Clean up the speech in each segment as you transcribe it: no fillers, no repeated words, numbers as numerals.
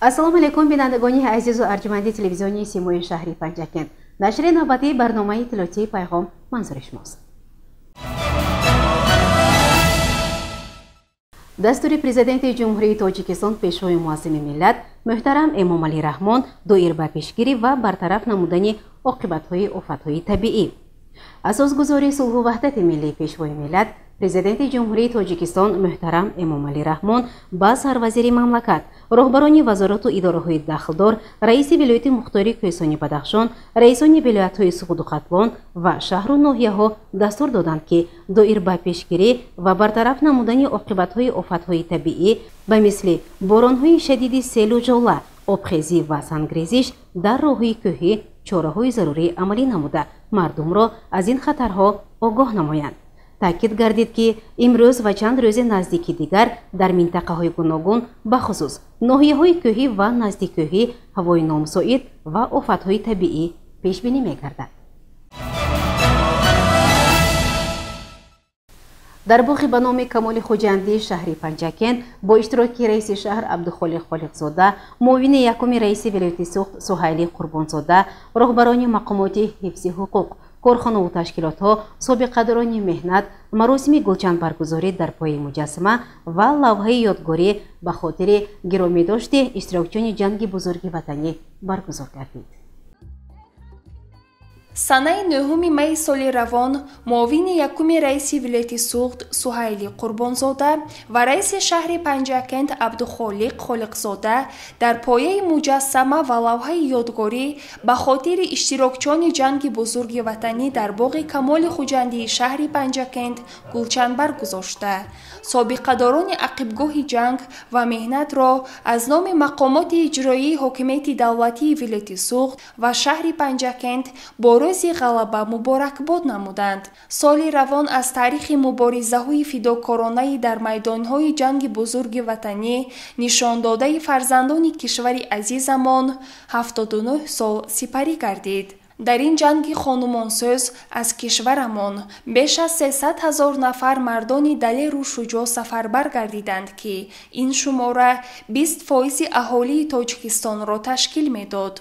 Ассалому алайкум, бинандагони азизу арҷманди телевизиони Симои шаҳри Панҷакент. Нашри навбатии барномаи иттилоотии Пайғом манзури шумост. Дастури Президенти Ҷумҳурии Тоҷикистон, Пешвои муаззами миллат муҳтарам Эмомалӣ Раҳмон доир ба пешгирӣ ва бартараф намудани оқибатҳои офатҳои табиӣ. Асосгузори сулҳу ваҳдати миллӣ, Пешвои миллат, Президенти Ҷумҳурии Тоҷикистон муҳтарам Эмомалӣ Раҳмон ба сарвазири мамлакат, роҳбарони вазорату идораҳои дахлдор, раиси вилояти мухтори Кӯҳистони Бадахшон, раисони вилоятҳои Суғду Хатлон ва шаҳру ноҳияҳо дастур доданд, ки доир ба пешгирӣ ва бартараф намудани оқибатҳои офатҳои табиӣ ба мисли боронҳои шадиди селу ҷола, обхезӣ ва сангрезиш дар роҳҳои кӯҳӣ чораҳои зарурӣ амалӣ намуда, мардумро аз ин хатарҳо огоҳ намоянд. Таъкид гардид, ки имрӯз ва чанд рӯзи наздики дигар дар минтақаҳои гуногун, бахусус ноҳияҳои кӯҳӣ ва наздиккӯҳӣ, ҳавои номусоид ва офатҳои табиӣ пешбинӣ мегардад. Дар боғи ба номи Камоли Хуҷандии шаҳри Панҷакент бо иштироки раиси шаҳр Абдухолиқ Холиқзода, муовини якуми раиси вилояти Суғд Суҳайли Қурбонзода, роҳбарони мақомоти ҳифзи ҳуқуқ, корхонаву ташкилотҳо, собиқадорони меҳнат маросими гулчандбаргузорӣ дар пои муҷассама ва лавҳаи ёдгорӣ ба хотири гиромидошти иштирокчиёни ҷанги бузурги ватанӣ баргузор гардид. Санаи 9 майи соли равон муовини якуми раиси вилояти Суғд Суҳайли Қурбонзода ва раиси шаҳри Панҷакент Абдухолиқ Холиқзода дар пояи муҷассама ва лавҳаи ёдгорӣ ба хотири иштирокчиёни ҷанги бузурги ватанӣ дар боғи Камоли Хуҷандии шаҳри Панҷакент гулчанбар гузошта, собиқадорони ақибгоҳи ҷанг ва меҳнатро аз номи мақомоти иҷроии ҳокимияти давлатии вилояти Суғд ва шаҳри Панҷакент бо рӯзи ғалаба муборакбод намуданд. Соли равон аз таърихи муборизаҳои фидокоронаи дар майдонҳои ҷанги бузурги ватанӣ нишондодаи фарзандони кишвари азизамон 79 сол сипарӣ гардид. Дар ин ҷанги хонумонсӯз аз кишварамон беш аз 300 000 нафар мардони далеру шуҷоъ сафарбар гардиданд, ки ин шумора 20% аҳолии Тоҷикистонро ташкил медод.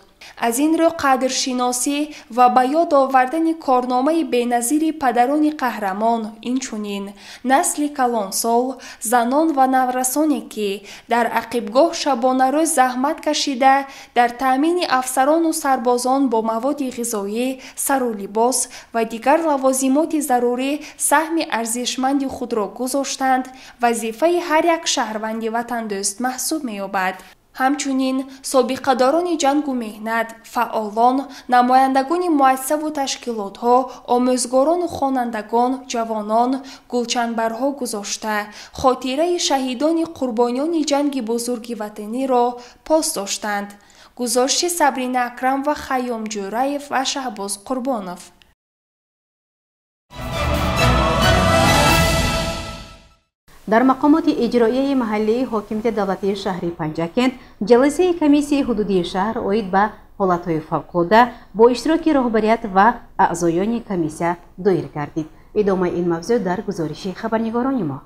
Аз ин рӯ қадршиносӣ ва ба ёд овардани корномаи беназири падарони қаҳрамон, инчунин насли калонсол, занон ва наврасоне, ки дар ақибгоҳ шабонарӯз заҳмат кашида, дар таъмини афсарону сарбозон бо маводи ғизоӣ, сару либос ва дигар лавозимоти зарурӣ саҳми арзишманди худро гузоштанд, вазифаи ҳар як шаҳрванди ватандӯст маҳсуб меёбад. Ҳамчунин собиқадорони ҷангу меҳнат, фаъолон, намояндагони муассисаву ташкилотҳо, омӯзгорону хонандагон, ҷавонон гулчанбарҳо гузошта, хотираи шаҳидони қурбониёни ҷанги бузурги ватаниро пос доштанд. Гузориши Сабрина Акрам ва Хайём Ҷӯраев ва Шаҳбоз Қурбонов. Дар мақомоти иҷроияи маҳаллии ҳокимияти давлатии шаҳри Панҷакент ҷаласаи комиссияи ҳудудии шаҳр оид ба ҳолатҳои фавқулода бо иштироки роҳбарият ва аъзоёни комиссия доир гардид. Идомаи ин мавзӯъ дар гузориши хабарнигорони мо.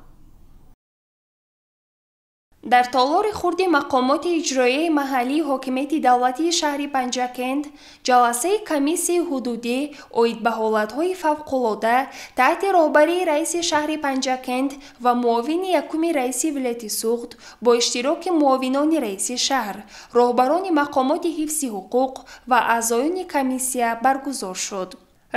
Дар толори хурди мақомоти иҷроияи маҳаллии ҳокимияти давлатии шаҳри Панҷакент ҷаласаи комиссияи ҳудудӣ оид ба ҳолатҳои фавқулода таҳти роҳбарии раиси шаҳри Панҷакент ва муовини якуми раиси вилояти Суғд бо иштироки муовинони раиси шаҳр, роҳбарони мақомоти ҳифзи ҳуқуқ ва аъзоёни комиссия баргузор шуд.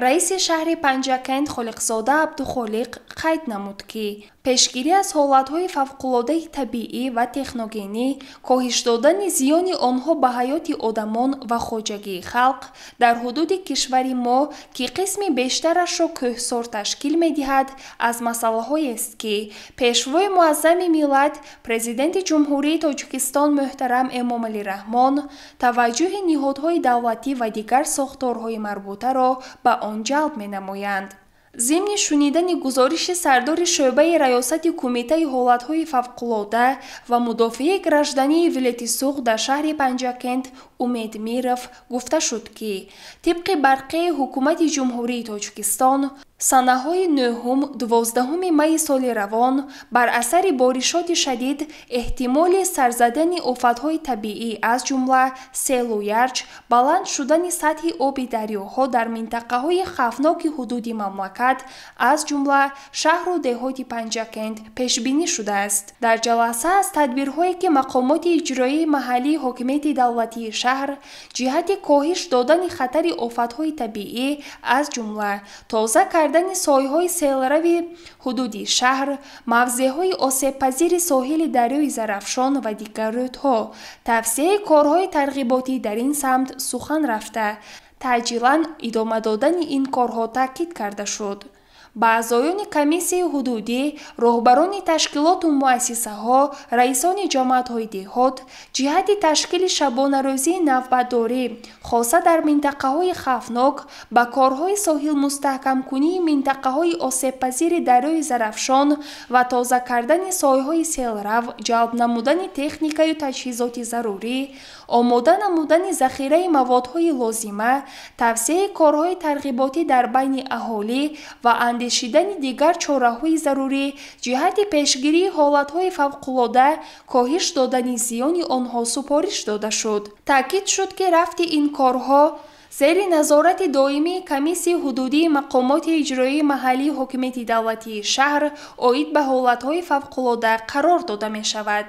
Раиси шаҳри Панҷакент Холиқзода Абдухолиқ қайд намуд, ки пешгирӣ аз ҳолатҳои фавқулодаи табиӣ ва техногенӣ, коҳиш додани зиёни онҳо ба ҳаёти одамон ва хоҷагии халқ дар ҳудуди кишвари мо, ки қисми бештарашро кӯҳсор ташкил медиҳад, аз масъалаҳоест, ки Пешвои муаззами миллат, Президенти Ҷумҳурии Тоҷикистон муҳтарам Эмомалӣ Раҳмон таваҷҷӯҳи ниҳодҳои давлатӣ ва дигар сохторҳои марбутаро ба он ҷалб менамоянд. Зимни шунидани гузориши сардори шӯъбаи раёсати Кумитаи ҳолатҳои фавқулода ва мудофиаи граждании вилояти Суғд дар шаҳри Панҷакент Умед Миров гуфта шуд, ки тибқи барқияи ҳукумати Ҷумҳурии Тоҷикистон Санаҳои 9-12 майи соли равон бар асари боришоти шадид эҳтимоли сарзадани офатҳои табиӣ, аз ҷумла селу ярч, баланд шудани сатҳи оби дарёҳо дар минтақаҳои хавфноки ҳудуди мамлакат, аз ҷумла шаҳру деҳоти Панҷакент пешбинӣ шудааст. Дар ҷаласа аз тадбирҳое, ки мақомоти иҷроии маҳаллии ҳокимияти давлатии шаҳр ҷиҳати коҳиш додани хатари офатҳои табиӣ, аз ҷумла тоза кардани сойҳои селрави ҳудуди шаҳр, мавзеъҳои осебпазири соҳили дарёи Зарафшон ва дигар рӯдҳо, тавсияи корҳои тарғиботӣ дар ин самт сухан рафта, таъҷилан идома додани ин корҳо таъкид карда шуд. Ба аъзоёни комиссияи ҳудудӣ, роҳбарони ташкилоту муассисаҳо, раисони ҷамоатҳои деҳот ҷиҳати ташкили шабонарӯзии навбатдорӣ, хоса дар минтақаҳои хавфнок, ба корҳои соҳилмустаҳкамкунии минтақаҳои осебпазири дарёи Зарафшон ва тоза кардани сойҳои селрав, ҷалб намудани техникаю таҷҳизоти зарурӣ, омода намудани захираи маводҳои лозима, тавсияи корҳои тарғиботӣ дар байни аҳолӣ ва андешидани дигар чораҳои зарурӣ ҷиҳати пешгирии ҳолатҳои фавқулода, коҳиш додани зиёни онҳо супориш дода шуд. Таъкид шуд, ки рафти ин корҳо зери назорати доимии комиссияи ҳудудии мақомоти иҷроии маҳаллии ҳокимияти давлатии шаҳр оид ба ҳолатҳои фавқулода қарор дода мешавад.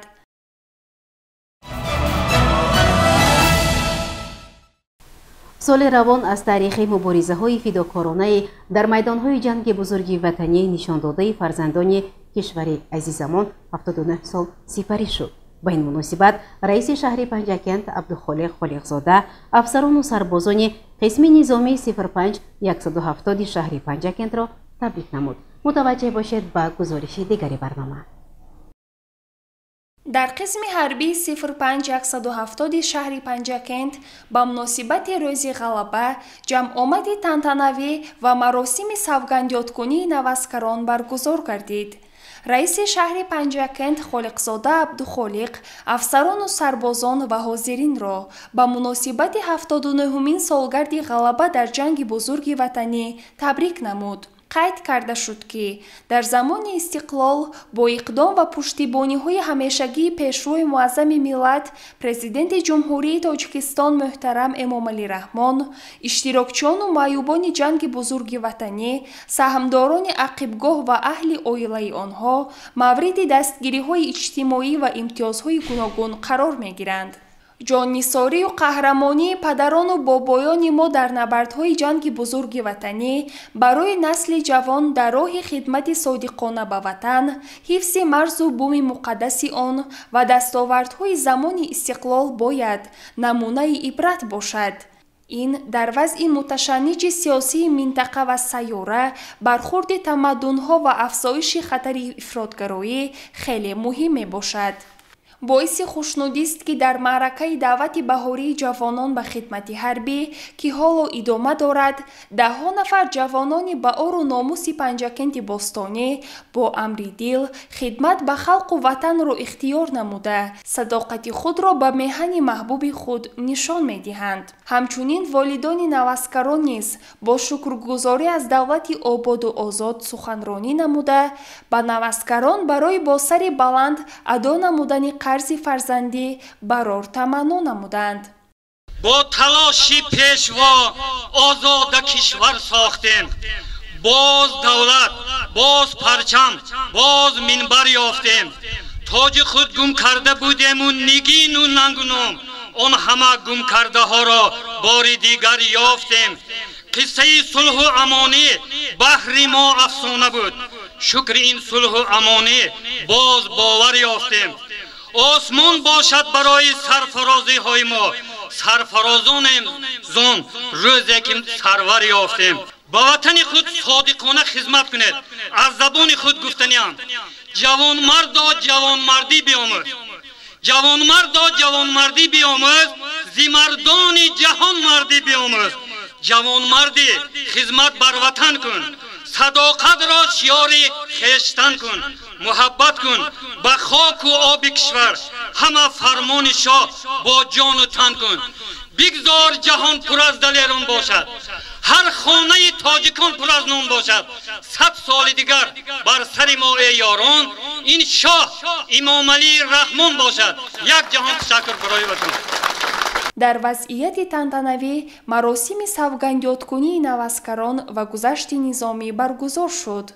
Соли равон аз таърихи муборизаҳои фидокоронаи дар майдонҳои ҷанги бузурги ватанӣ нишондодаи фарзандони кишвари азизамон 79 сол сипарӣ шуд. Ба ин муносибат раиси шаҳри Панҷакент Абдухолиқ Холиқзода афсарону сарбозони қисми низомии 05-170 шаҳри Панҷакентро табрик намуд. Мутаваҷҷеҳ бошед ба гузориши дигари барнома. Дар қисми ҳарбии 05-170 шаҳри Панҷакент ба муносибати рӯзи ғалаба ҷамъомади тантанавӣ ва маросими савгандёдкунии наваскарон баргузор гардид. Раиси шаҳри Панҷакент Холиқзода Абдухолиқ афсарону сарбозон ва ҳозиринро ба муносибати 79-умин солгарди ғалаба дар ҷанги бузурги ватанӣ табрик намуд. Қайд карда шуд, ки дар замони истиқлол бо иқдом ва пуштибониҳои ҳамешагии пешвои муаззами миллат, президенти Ҷумҳурии Тоҷикистон муҳтарам Эмомалӣ Раҳмон, иштирокчиёну маъюбони ҷанги бузурги ватанӣ, саҳмдорони ақибгоҳ ва аҳли оилаи онҳо мавриди дастгириҳои иҷтимоӣ ва имтиёзҳои гуногун қарор мегиранд. Ҷоннисорию қаҳрамонии падарону бобоёни мо дар набардҳои ҷанги бузурги ватанӣ барои насли ҷавон дар роҳи хидмати содиқона ба ватан, ҳифзи марзу буми муқаддаси он ва дастовардҳои замони истиқлол бояд намунаи ибрат бошад. Ин дар вазъи муташанниҷи сиёсии минтақа ва сайёра, бархурди тамаддунҳо ва афзоиши хатари ифротгароӣ хеле муҳим мебошад. Боиси хушнудист, ки дар маъракаи даъвати баҳории ҷавонон ба хидмати ҳарбӣ, ки ҳоло идома дорад, даҳҳо нафар ҷавонони ба ору номуси Панҷакенти бостонӣ бо амри дил хидмат ба халқу ватанро ихтиёр намуда, садоқати худро ба меҳани маҳбуби худ нишон медиҳанд. Ҳамчунин волидони наваскарон низ бо шукргузорӣ аз давлати ободу озод суханронӣ намуда, ба наваскарон барои бо сари баланд адо намудани қарзи фарзандӣ барор таманно намуданд. Бо талоши пешво озода кишвар сохтем, боз давлат, боз парчам, боз минбар ёфтем. Тоҷи худ гум карда будему нигину нангу ном, он ҳама гум кардаҳоро бори дигар ёфтем. Қиссаи сулҳу амонӣ баҳри мо афсона буд, шукри ин сулҳу амонӣ боз бовар ёфтем. Осмон бошад барои сарфарозиҳои мо, сарфарозонем зон рӯзе ки сарвар ёфтем. Ба ватани худ содиқона хизмат кунед. Аз забони худ гуфтаниам: ҷавонмардо ҷавонмардӣ биомӯз, ҷавонмардо ҷавонмардӣ биомӯз, зи мардони ҷаҳон мардӣ биомӯз. Ҷавонмардӣ хизмат бар ватан кун, садоқатро шиёри хештан кун, муҳаббат кун ба хоку оби кишвар, ҳама фармони шоҳ бо ҷону тан кун. Бигзор ҷаҳон пур аз далерон бошад, ҳар хонаи тоҷикон пур аз нон бошад. 100 соли дигар бар сари мо эй ёрон, ин шоҳ Имомалӣ Раҳмон бошад. Як ҷаҳон ташаккур барои ватан. Дар вазъияти тантанавӣ маросими савгандёдкунии наваскарон ва гузашти низомӣ баргузор шуд.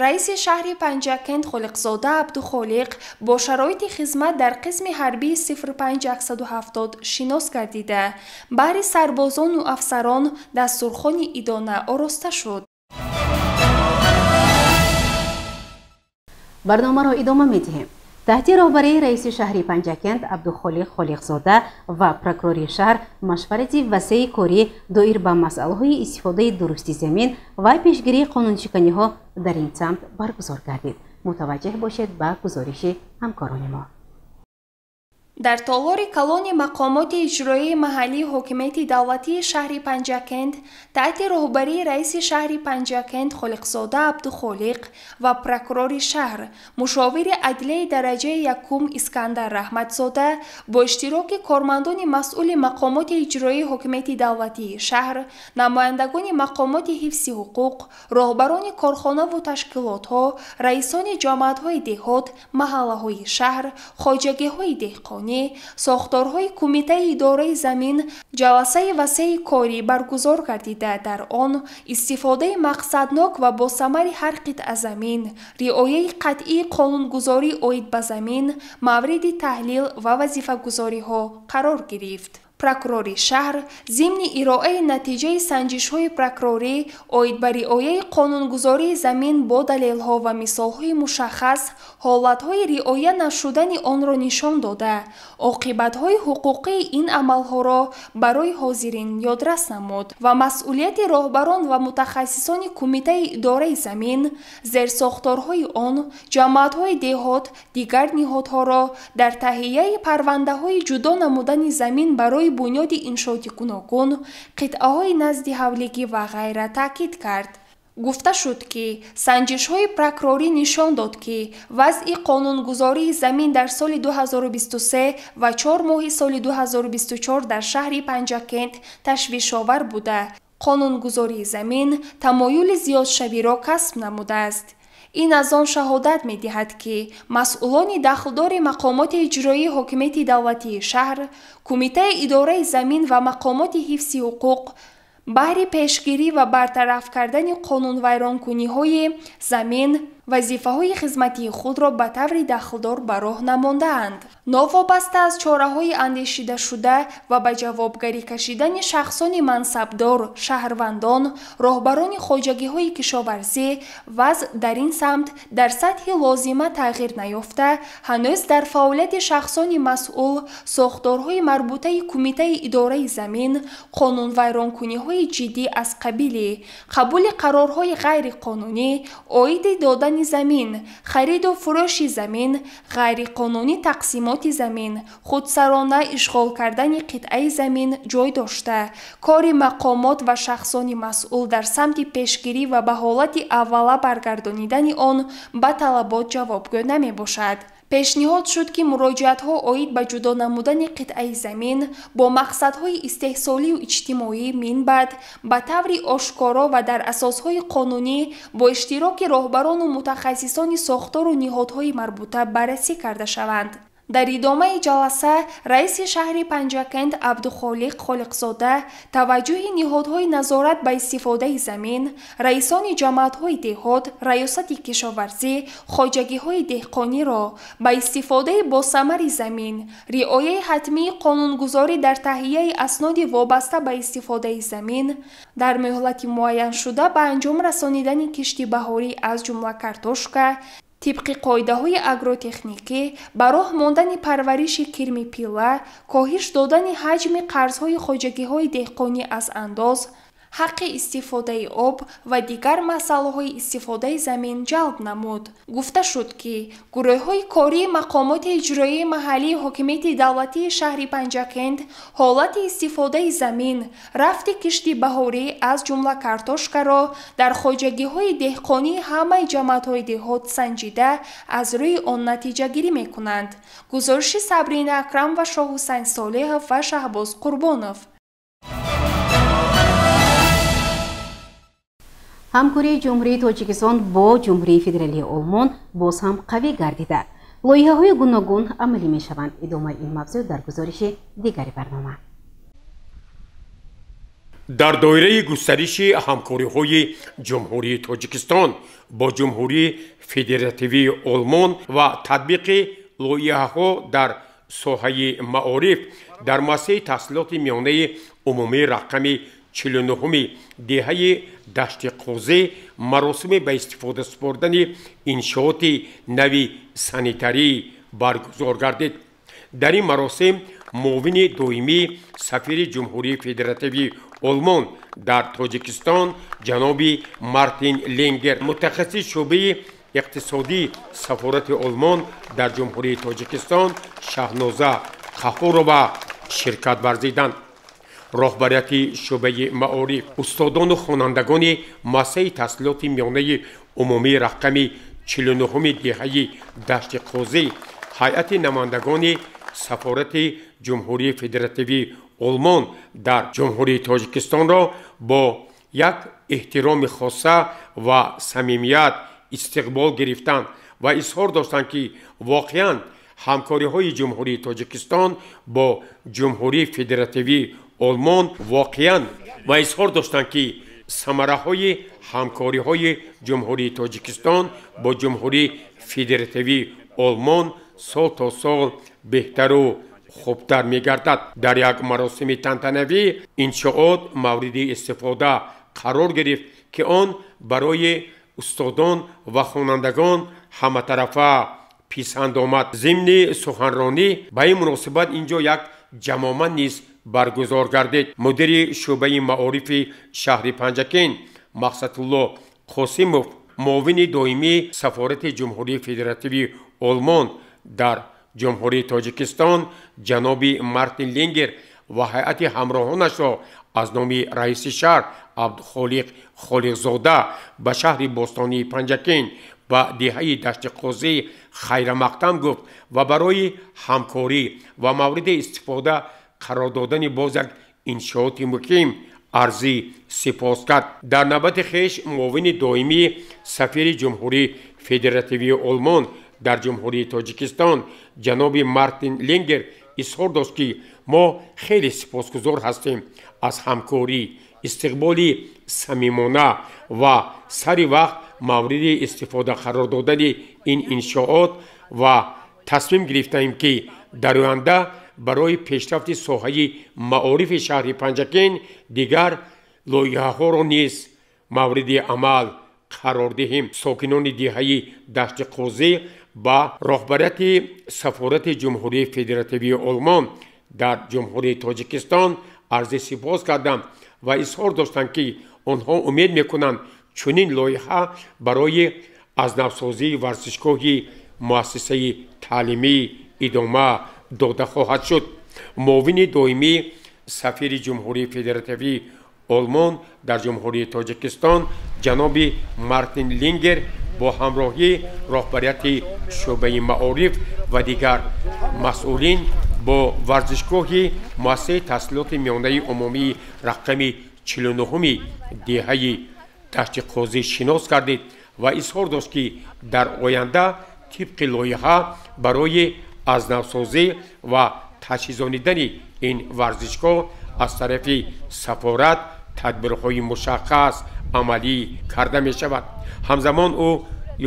Раиси шаҳри Панҷакент Холиқзода Абдухолиқ бо шароити хизмат дар қисми ҳарбии 05170 шинос гардида, баҳри сарбозону афсарон дастурхони идона ороста шуд. Барномаро идома медиҳем. Таҳти роҳбарии раиси шаҳри Панҷакент Абдухолиқ Холиқзода ва прокурори шаҳр машварати васеи корӣ доир ба масъалаҳои истифодаи дурусти замин ва пешгирии қонуншиканиҳо дар ин самт баргузор гардид. Мутаваҷҷеҳ бошед ба гузориши ҳамкорони мо. Дар толори калони мақомоти иҷроии маҳаллии ҳокимияти давлатии шаҳри Панҷакент таҳти роҳбарии раиси шаҳри Панҷакент Холиқзода Абдухолиқ ва прокурори шаҳр, мушовири адлияи дараҷаи якум Искандар Раҳматзода бо иштироки кормандони масъули мақомоти иҷроии ҳокимияти давлатии шаҳр, намояндагони мақомоти ҳифзи ҳуқуқ, роҳбарони корхонаву ташкилотҳо, раисони ҷамоатҳои деҳот, маҳаллаҳои шаҳр, хоҷагиҳои деҳқонӣ, сохторҳои кумитаи идораи замин ҷаласаи васеи корӣ баргузор гардида, дар он истифодаи мақсаднок ва босамари ҳар қитъа замин, риояи қатъии қонунгузорӣ оид ба замин мавриди таҳлил ва вазифагузориҳо қарор гирифт. Прокурори шаҳр зимни ироаи натиҷаи санҷишҳои прокурорӣ оид ба риояи қонунгузории замин бо далелҳо ва мисолҳои мушаххас ҳолатҳои риоя нашудани онро нишон дода, оқибатҳои ҳуқуқии ин амалҳоро барои ҳозирин ёдрас намуд ва масъулияти роҳбарон ва мутахассисони кумитаи идораи замин, зерсохторҳои он, ҷамоатҳои деҳот, дигар ниҳодҳоро дар таҳияи парвандаҳои ҷудо намудани замин барои бунёди иншооти гуногун, қитъаҳои назди ҳавлигӣ ва ғайра таъкид кард. Гуфта шуд, ки санҷишҳои прокурорӣ нишон дод, ки вазъи қонунгузории замин дар соли 2023 ва 4 моҳи соли 2024 дар шаҳри Панҷакент ташвишовар буда, қонунгузории замин тамоюли зиёдшавиро касб намудааст. Ин аз он шаҳодат медиҳад, ки масъулони дахлдори мақомоти иҷроии ҳокимияти давлатии шаҳр, кумитаи идораи замин ва мақомоти ҳифзи ҳуқуқ Баҳри пешгирӣ ва бартараф кардани қонунвайронкуниҳои замин вазифаҳои хизматии худро ба таври дахлдор ба роҳ намондаанд. Новобаста аз чораҳои андешидашуда ва ба ҷавобгарӣ кашидани шахсони мансабдор, шаҳрвандон, роҳбарони хоҷагиҳои кишоварзӣ, вазъ дар ин самт дар сатҳи лозима тағйир наёфта, ҳанӯз дар фаъолияти шахсони масъул, сохторҳои марбутаи Кумитаи идораи замин қонунвайронкуниҳои ҷиддӣ аз қабили қабули қарорҳои ғайриқонунӣ оиди додани замин, хариду фурӯши замин, ғайриқонунӣ тақсимоти замин, худсарона ишғол кардани қитъаи замин ҷой дошта, кори мақомот ва шахсони масъул дар самти пешгирӣ ва ба ҳолати аввала баргардонидани он ба талабот ҷавобгӯ намебошад. Пешниҳод шуд, ки муроҷиатҳо оид ба ҷудо намудани қитъаи замин бо мақсадҳои истеҳсолию иҷтимоӣ минбаъд ба таври ошкоро ва дар асосҳои қонунӣ бо иштироки роҳбарону мутахассисони сохтору ниҳодҳои марбута баррасӣ карда шаванд. Дар идомаи ҷаласа раиси шаҳри Панҷакент Абдухолиқ Холиқзода таваҷҷӯҳи ниҳодҳои назорат ба истифодаи замин, раисони ҷамоатҳои деҳот, раёсати кишоварзӣ, хоҷагиҳои деҳқониро ба истифодаи босамари замин, риояи ҳатмии қонунгузорӣ дар таҳияи асноди вобаста ба истифодаи замин, дар муҳлати муайяншуда ба анҷом расонидани кишти баҳорӣ аз ҷумла картошка, тибқи қоидаҳои агротехникӣ, ба роҳ мондани парвариши кирми пилла, коҳиш додани ҳаҷми қарзҳои хоҷагиҳои деҳқонӣ аз андоз, ҳаққи истифодаи об ва дигар масъалаҳои истифодаи замин ҷалб намуд. Гуфта шуд, ки гурӯҳҳои кории мақомоти иҷроияи маҳаллии ҳокимияти давлатии шаҳри Панҷакент ҳолати истифодаи замин, рафти кишти баҳорӣ аз ҷумла картошкаро дар хоҷагиҳои деҳқонии ҳамаи ҷамоатҳои деҳот санҷида аз рӯи он натиҷагирӣ мекунанд. Гузориши Сабрина Акрам ва Шоҳҳусайн Солеҳов ва Шаҳбоз Қурбонов. Ҳамкории Ҷумҳурии Тоҷикистон бо Ҷумҳурии Федералии Олмон боз ҳам қавӣ гардида. Лоиҳаҳои гуногун амалӣ мешаванд. Идомаи ин мавзӯъ дар гузориши дигари барнома. Дар доираи густариши ҳамкориҳои Ҷумҳурии Тоҷикистон бо Ҷумҳурии Федеративии Олмон ва татбиқи лоиҳаҳо дар соҳаи маориф дар муассисаи таҳсилоти миёнаи умумии рақами 49-уми деҳаи Дашти Қозӣ маросими ба истифода супордани иншооти нави санитарӣ баргузор гардид. Дар ин маросим муовини доимии сафири Ҷумҳурии Федеративии Олмон дар Тоҷикистон ҷаноби Мартин Ленгер, мутахассиси шӯъбаи иқтисодии сафорати Олмон дар Ҷумҳурии Тоҷикистон Шаҳноза Қаҳҳорова ширкат варзиданд. Роҳбарияти шӯъбаи маориф, устодону хонандагони муассисаи таҳсилоти миёнаи умумии рақами 49-уми деҳаи Дашти Қозӣ, ҳайати намояндагони сафорати Ҷумҳурии Федеративии Олмон дар Ҷумҳурии Тоҷикистонро бо як эҳтироми хоса ва самимият истиқбол гирифтанд ва изҳор доштанд, ки воқеан ҳамкориҳои Ҷумҳурии Тоҷикистон бо Ҷумҳурии Федеративии Олмон воқеан ва изҳор доштанд, ки самараҳои ҳамкориҳои Ҷумҳурии Тоҷикистон бо Ҷумҳурии Федеративии Олмон сол то сол беҳтару хубтар мегардад. Дар як маросими тантанавӣ иншоот мавриди истифода қарор гирифт, ки он барои устодон ва хонандагон ҳаматарафа писанд омад. Зимни суханронӣ ба ин муносибат инҷо як ҷамома низ баргузор гардид. Мудири шӯъбаи маорифи шаҳри Панҷакент Мақсадулло Қосимов, муовини доимии сафорати Ҷумҳурии Федеративии Олмон дар Ҷумҳурии Тоҷикистон ҷаноби Мартин Ленгер ва ҳайати ҳамроҳонашро аз номи раиси шаҳр Абдухолиқ Холиқзода ба шаҳри бостонии Панҷакент ва деҳаи Дашти Қозӣ хайрамақтам гуфт ва барои ҳамкорӣ ва мавриди истифода қарор додани боз як иншооти муҳим арзӣ сипос кард. Дар навбати хеш муовини доимии сафири Ҷумҳурии Федеративии Олмон дар Ҷумҳурии Тоҷикистон ҷаноби Мартин Ленгер изҳор дошт, ки мо хеле сипосгузор ҳастем аз ҳамкорӣ, Истиқболи самимона ва сари вақт мавриди истифода қарор додани ин иншоот ва тасмим гирифтаем, ки дар оянда барои пешрафти соҳаи маорифи шаҳри Панҷакент дигар лоиҳаҳоро низ мавриди амал қарор диҳем. Сокинони деҳаи Дашти Қозӣ ба роҳбарияти Сафорати Ҷумҳурии Федеративии Олмон дар Ҷумҳурии Тоҷикистон арзи сипос карданд ва изҳор доштанд, ки онҳо умед мекунанд, чунин лоиҳа барои аз навсозии варзишгоҳи муассисаи таълимӣ идома дода хоҳад шуд. Муовини доимии сафири Ҷумҳурии Федеративии Олмон дар Ҷумҳурии Тоҷикистон ҷаноби Мартин Лингер бо ҳамроҳии роҳбарияти шӯъбаи маориф ва дигар масъулин бо варзишгоҳи муассисаи таҳсилоти миёнаи умумии рақами 49-уми деҳаи Дашти Қозӣ шинос кардид ва изҳор дошт, ки дар оянда тибқи лоиҳа барои аз навсозӣ ва таҷҳизонидани ин варзишгоҳ аз тарафи сафорат тадбирҳои мушаххас амалӣ карда мешавад. Ҳамзамон ӯ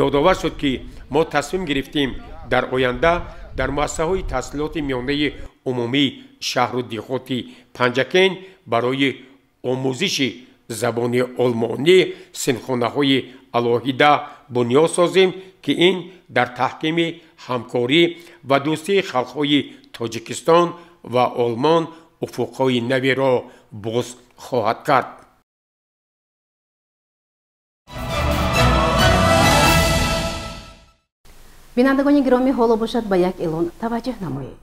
ёдовар шуд, ки мо тасмим гирифтем дар оянда дар муассисаҳои таҳсилоти миёнаи умумии шаҳру деҳоти Панҷакент барои омӯзиши забони олмонӣ синфхонаҳои алоҳида бунёд созем, ки ин дар таҳкими ҳамкорӣ ва дӯстии халқҳои Тоҷикистон ва Олмон уфуқҳои наверо боз хоҳад кард. Бинандагони гиромӣ, ҳоло бошад ба як эълон таваҷҷӯҳ намоед.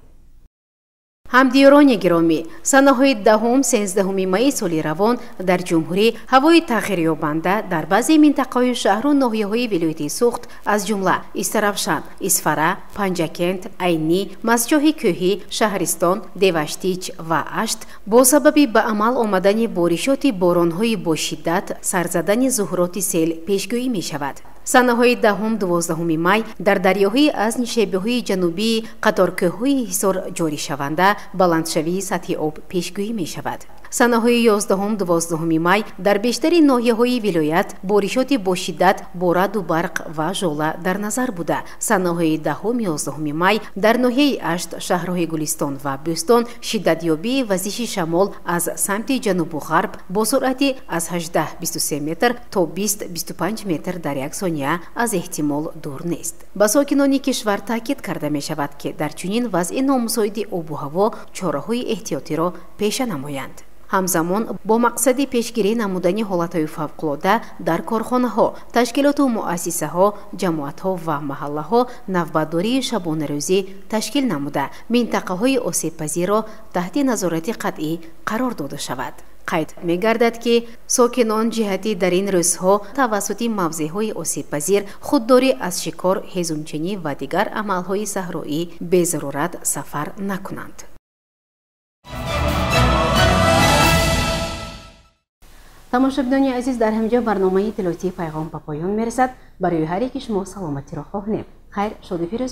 Ҳамдиёрони гиромӣ, санаҳои 10-13 майи соли равон дар ҷумҳурӣ ҳавои тағйирёбанда дар баъзе минтақаҳои шаҳру ноҳияҳои вилояти Суғд, аз ҷумла Истаравшан, Исфара, Панҷакент, Айнӣ, Мастчоҳи Кӯҳӣ, Шаҳристон, Деваштич ва Ашт бо сабаби ба амал омадани боришоти боронҳои бошиддат сарзадани зуҳуроти сел пешгӯӣ мешавад. Санаҳои 10-12 май дар дарёҳои аз нишебиҳои ҷанубии қаторкӯҳҳои Ҳисор ҷоришаванда баландшавии сатҳи об пешгӯӣ мешавад. Санаҳои 11-12 май дар бештари ноҳияҳои вилоят боришоти бошиддат бо раъду барқ ва жола дар назар буда. Санаҳои 10-11 май дар ноҳияи Ашт, шаҳрҳои Гулистон ва Бӯстон шиддатёбии вазиши шамол аз самти ҷанубу ғарб бо суръати аз 18-23 метр то 20-25 метр дар як сония аз эҳтимол дур нест. Ба сокинони кишвар таъкид карда мешавад, ки дар чунин вазъи номусоиди обу ҳаво чораҳои эҳтиётиро пеша намоянд. Ҳамзамон бо мақсади пешгирӣ намудани ҳолатҳои фавқулода дар корхонаҳо, ташкилоту муассисаҳо, ҷамоатҳо ва маҳаллаҳо навбатдории шабонарӯзӣ ташкил намуда, минтақаҳои осебпазирро таҳти назорати қатъӣ қарор дода шавад. Қайд мегардад, ки сокинон ҷиҳати дар ин рӯзҳо тавассути мавзеъҳои осебпазир худдорӣ аз шикор, ҳезумчинӣ ва дигар амалҳои саҳроӣ безарурат сафар накунанд. Тамошобинони азиз, дар ҳамҷо барномаи иттилоотии Пайғом ба поён мерасад. Барои ҳар яки шумо саломатиро хоҳонем. Хайр, шоду фирӯз.